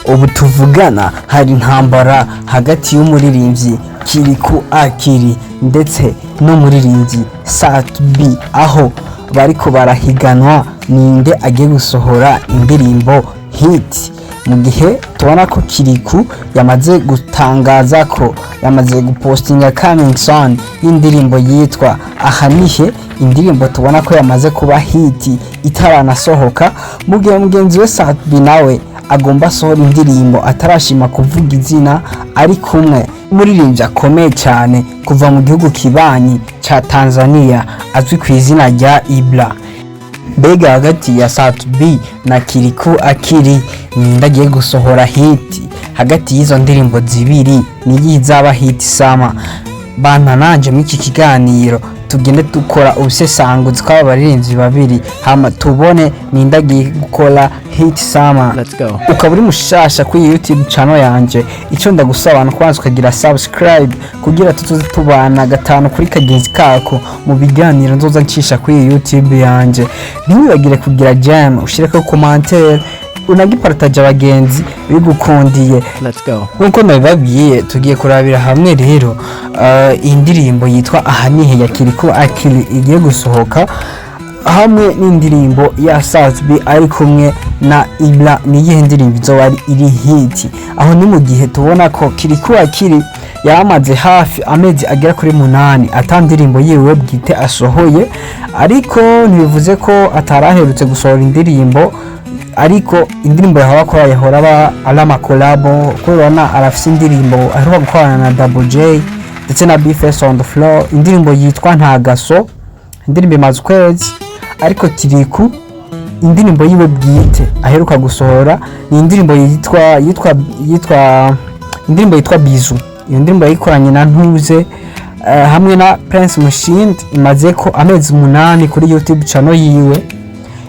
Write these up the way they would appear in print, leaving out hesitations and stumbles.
Ubu tuvugana hari intambara hagati y'umuririmbyi Kirikou Akili ndetse n'umuririmbyi Sat B, aho bariko barahiganwa ninde agiye gusohora indirimbo hit, mu gihe tubona ko Kirikou yamaze gutangaza ko yamaze gupostinga coming soon y'indirimbo yitwa Aha Nihe, indirimbo tubona ko yamaze kuba hit itaranasohoka, mu gihe mugenzi we Sat B nawe agomba asohora indirimbo atarashima kuvuga izina, ari kumwe umuririmbyi akomeye cyane kuva mu gihugu kibanyi ca Tanzania azwi ku izina rya Ibra. Mbega hagati ya Sat B na Kirikou Akili, ninde agiye gusohora hit? Hagati y'izo ndirimbo zibiri, niyihe izaba hit sama? Bana nanje muri iki kiganiro tugende dukora ubusesanguzi kw'aba baririmbyi babiri, hama tubone ninde agiye gukora hit sama. Let's go. Ukaba uri mushasha kuri YouTube channel yanje, icyo ndagusaba ni kubanza ukagira subscribe kugira tuzoze tubana gatanu kuri kagenzi kako mu biganiro nzoza ncisha kuri YouTube yanje. Ntiwibagire kugira j'aime, ushireko commentaire, unagipartage abagenzi bigukundiye. Let's go. Nkuko nabibabwiye, tugiye kurabira hamwe rero indirimbo yitwa Aha Nihe ya Kirikou Akili igiye gusohoka hamwe n'indirimbo ya Sat B ari kumwe na Ibra. Niyihe ndirimbo izoba ari iri hit? Aho ni mu gihe tubona ko Kirikou Akili yamaze hafi amezi agera kuri 8 ata ndirimbo yiwe bwite asohoye, ariko ntibivuze ko ataraherutse gusohora indirimbo, ariko indirimbo yahora akora yahora aba ari amakolabo, kubera urabona arafise indirimbo aheruka gukorana na Double J ndetse na B-Face on the Floor, indirimbo yitwa Ntagaso, indirimbo imaze ukwezi. Ariko Kirikou indirimbo yiwe bwite aheruka gusohora ni indirimbo yitwa indirimbo yitwa Bizu. Iyo ndirimbo yayikoranye na Ntuze hamwe na Prince Mushindi, imaze ko amezi 8 kuri YouTube channel yiwe.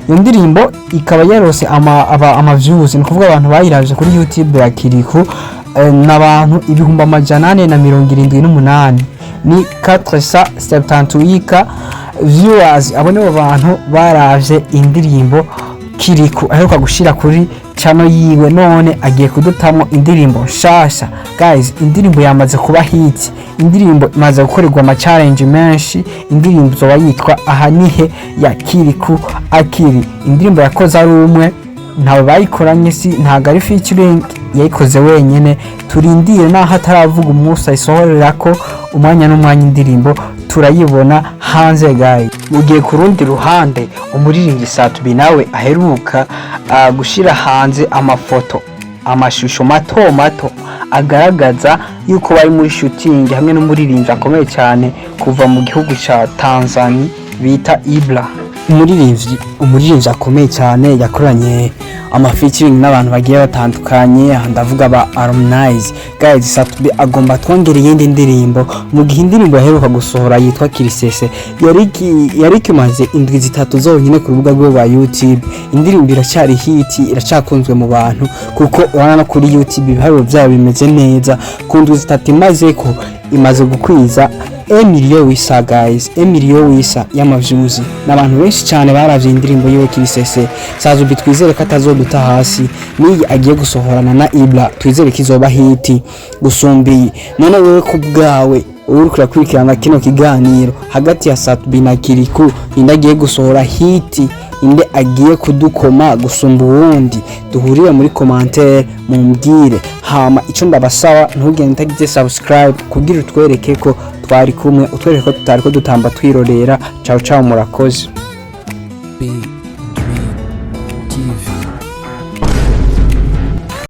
Iyo ndirimbo ikaba yarose ama views, ni kuvuga abantu bayiravye kuri YouTube ya Kirikou, n'abantu 478,000, ni 478K viewers. Abo nibo bantu baravye indirimbo Kirikou aheruka gushira kuri channel yiwe. None agiye kudutamwo indirimbo nshasha. Guys, indirimbo yamaze kuba hit, indirimbo imaze gukorerwa ama challenge menshi. Indirimbo izoba yitwa Aha Nihe ya Kirikou Akili, indirimbo yakoze ari umwe, ntawe bayikoranye, si ntabwo ari featuring, yayikoze wenyene. Turindire naho ataravuga umunsi ayisohorera ko, umwanya n'umwanya indirimbo turayibona hanze, guys. Mu gihe ku rundi ruhande umuririmbyi Sat B nawe aheruka gushira hanze amafoto, amashusho mato mato agaragaza yuko bari muri shooting hamwe n'umuririmbyi akomeye cyane kuva mu gihugu ca Tanzania bita Ibra, umuririmbyi akomeye cyane yakoranye ama featuring n'abantu bagiye batandukanye, aha ndavuga ba Harmonize. Guys, Sat B agomba twongera iyindi ndirimbo, mu gihe indirimbo yaheruka gusohora yitwa Kirisese yari ikimaze indwi 3 zonyine ku rubuga rwe rwa YouTube. Indirimbo iracyari hit, iracyakunzwe mu bantu, kuko urabona no kuri YouTube ibiharuro byayo bimeze neza. Ku ndwi 3 imaze ko imaze gukwiza emiliyo wisa, guys, emiliyo wisa y'ama views, n'abantu benshi cyane baravye indirimbo yiwe Kirisese. Sat B twizere ko atazoduta hasi, n'iyi agiye gusohorana na Ibra twizere ko izoba hit gusumba iyi. None wewe ku bwawe uriko urakurikirana kino kiganiro, hagati ya Sat B na Kirikou, ninde agiye gusohora hit? Inde agiye kudukoma gusumba uwundi? Duhurire muri commentaire mumbwire. Hama icyo ndabasaba, ntugende utagize subscribe kugira utwereke ko twari kumwe, utwereke ko tutari ko dutamba twirorera. Ciao ciao, murakoze. Big Dream TV.